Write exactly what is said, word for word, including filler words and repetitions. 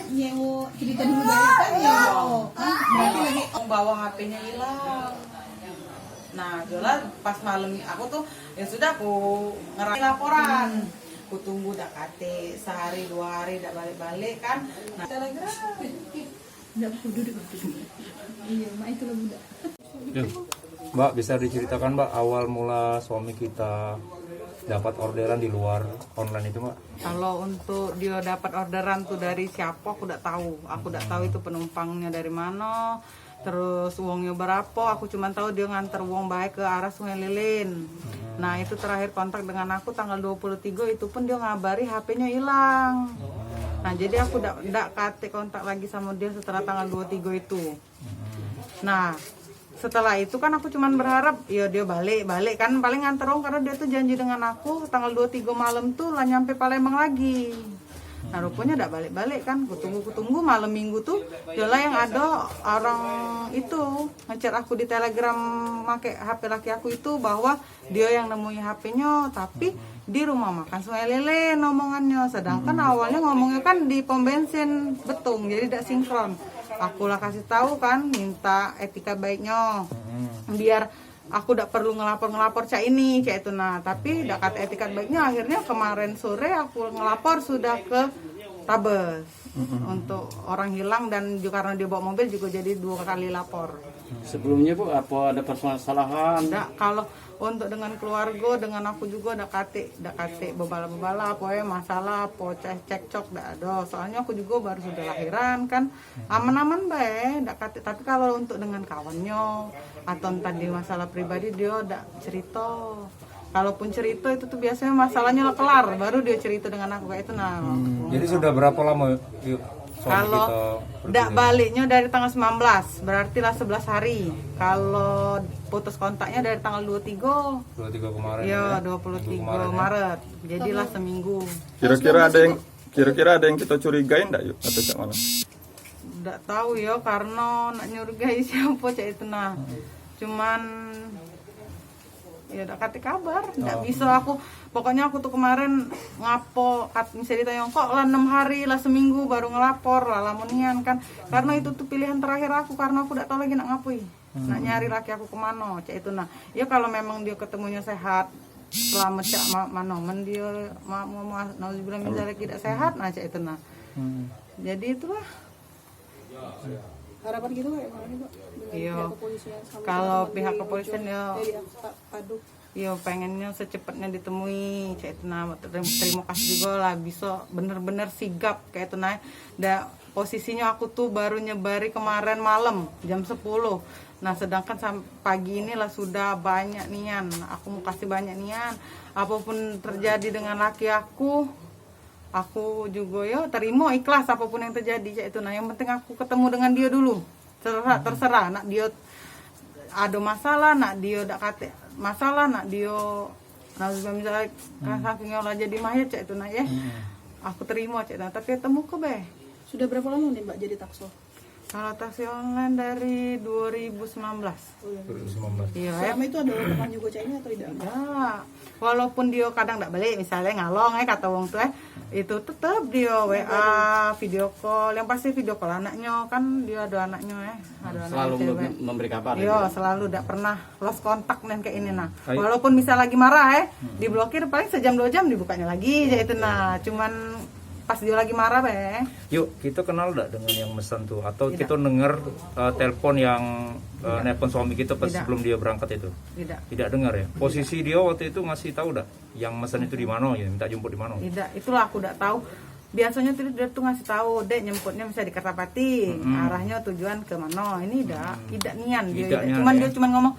Nyewa, cerita dulu banyak kan, nyewa. Kan berarti lagi bawa H P-nya hilang. Nah, itulah pas malam aku tuh, ya sudah, aku ngerai laporan. Aku tunggu dak kate sehari dua hari dak balik-balik kan. Nah, telegram. Ndak, duduk, duduk. Iya, mak itulah budak. Ya. Mbak, bisa diceritakan, Mbak, awal mula suami kita dapat orderan di luar online itu, Mbak? Kalau untuk dia dapat orderan tuh dari siapa, aku dak tahu. Aku dak tahu itu penumpangnya dari mana, terus uangnya berapa. Aku cuma tahu dia nganter uang baik ke arah Sungai Lilin. Nah, itu terakhir kontak dengan aku tanggal dua puluh tiga, itu pun dia ngabari H P-nya hilang. Nah, jadi aku dak dak kate kontak lagi sama dia setelah tanggal dua puluh tiga itu. Nah, setelah itu kan aku cuman berharap, ya dia balik, balik kan paling nganter wong, karena dia tuh janji dengan aku tanggal dua tiga malam tuh lah nyampe Palembang lagi. Nah, rupanya dak balik-balik kan, kutunggu, kutunggu, malam minggu tuh, dia lah yang ada orang itu ngechat aku di Telegram, make H P laki aku itu, bahwa dia yang nemui H P-nyo, tapi di rumah makan Sungai Lele omongannya. Sedangkan awalnya ngomongnya kan di pom bensin Betung, jadi dak sinkron. Aku lah kasih tahu kan, minta etika baiknya. Biar aku dak perlu ngelapor-ngelapor cak ini, cak itu nah. Tapi dak kata etika baiknya, akhirnya kemarin sore aku ngelapor sudah ke Tabes untuk orang hilang, dan juga karena dia bawa mobil juga jadi dua kali lapor. Sebelumnya, Bu, apa ada permasalahan? Ndak, kalau untuk dengan keluarga, dengan aku juga ndak katik, ndak katik bebala-bebala, apa ya, masalah, apa ce-, cekcok, ndak ada. Soalnya aku juga baru sudah lahiran kan, aman-aman bae, ndak katik. Tapi kalau untuk dengan kawannya, atau entah di masalah pribadi, dia ndak cerita. Kalaupun cerita itu tuh biasanya masalahnya lah kelar, baru dia cerita dengan aku kayak itu, nah. Hmm, jadi sudah berapa lama, yuk, suami Kalau kita pergi dak ini? Baliknya dari tanggal sembilan belas, berarti lah sebelas hari. Kalau putus kontaknya dari tanggal dua tiga. Dua tiga kemarin, ya, ya? Dua puluh tiga Minggu kemarin, ya? Maret. Jadilah seminggu. Kira-kira ada yang, kira-kira ada yang kita curigain ndak, yuk? Atau cak mana? Ndak tahu ya, karena nak nyurigai siapa cak itu, nah. Hmm. Cuman ya, dak katik kabar, dak bisa aku. Pokoknya aku tuh kemarin ngapo, kat, misalnya ditanya, "Kok lah enam hari, lah seminggu baru ngelapor, lah lamo nian," kan. Karena itu tuh pilihan terakhir aku, karena aku dak tahu lagi nak ngapoi. Nak nyari laki aku kemana, cak itu nah. Ya, kalau memang dia ketemunya sehat, selamat, cak ma-, mano men dia ma-, mau ma-, nauzubillah min dzalik, tidak sehat, nah, cak itu nah. Hmm. Jadi itulah. Harapan gitu kayak mana nih, Pak? Dengan Iya. Pihak kepolisian sama Kalau teman-teman pihak di kepolisian Ujung, ya, eh, di Ak-, Paduk. Yo, pengennya secepatnya ditemui, cak itu nah. Terima, terima kasih juga lah, bisa bener-bener sigap kayak itu nah. Da, posisinya aku tuh baru nyebari kemarin malam jam sepuluh. Nah, sedangkan sam-, pagi ini lah sudah banyak nian. Aku mau kasih banyak nian. Apapun terjadi dengan laki aku, aku juga yo terima ikhlas apapun yang terjadi, cak itu nah. Yang penting aku ketemu dengan dia dulu. Terserah, terserah nak dia ada masalah, nak dia dak kate masalah, nak dia, nah, misalnya kan saking lah jadi mayat, cak itu nah, ya. Aku terima, cak itu nah, tapi temu ke be. Sudah berapa lama nih, Mbak, jadi takso? Kalau taksi online dari dua ribu sembilan belas. Dua ribu sembilan belas. Iya, ya. Selama itu ada orang juga cak ini atau tidak? Tidak. Walaupun dia kadang dak balik, misalnya ngalong, eh, kata wong tuh, eh, itu tetep dia W A, video call. Yang pasti video call anaknya, kan dia ada anaknya, eh. Ada anak Selalu cewek. Mem-, memberi kabar, Iya, ya? Selalu, dak pernah lost contact nih kayak ini nah. Walaupun misal lagi marah, eh, diblokir, paling sejam dua jam dibukanya lagi, cak itu nah. Cuman pas dia lagi marah, be. Yuk, kita kenal dak dengan yang mesen tuh? Atau Tidak. Kita denger, eh, telepon yang, eh, Tidak. Nelpon suami kita pas Tidak. Sebelum dia berangkat itu? Tidak. Tidak dengar, ya? Tidak. Posisi dia waktu itu ngasih tahu dak yang mesen itu di mana, ya, minta jemput di mana? Tidak, itulah aku dak tahu. Biasanya tuh dia tuh ngasih tahu, "Dek, nyemputnya misal di Kertapati, Mm-mm. Arahnya tujuan ke mana?" Ini dak, Mm-mm. Tidak nian dia. Tidak Tidak. Nian, Cuman ya? Dia cuman ngomong,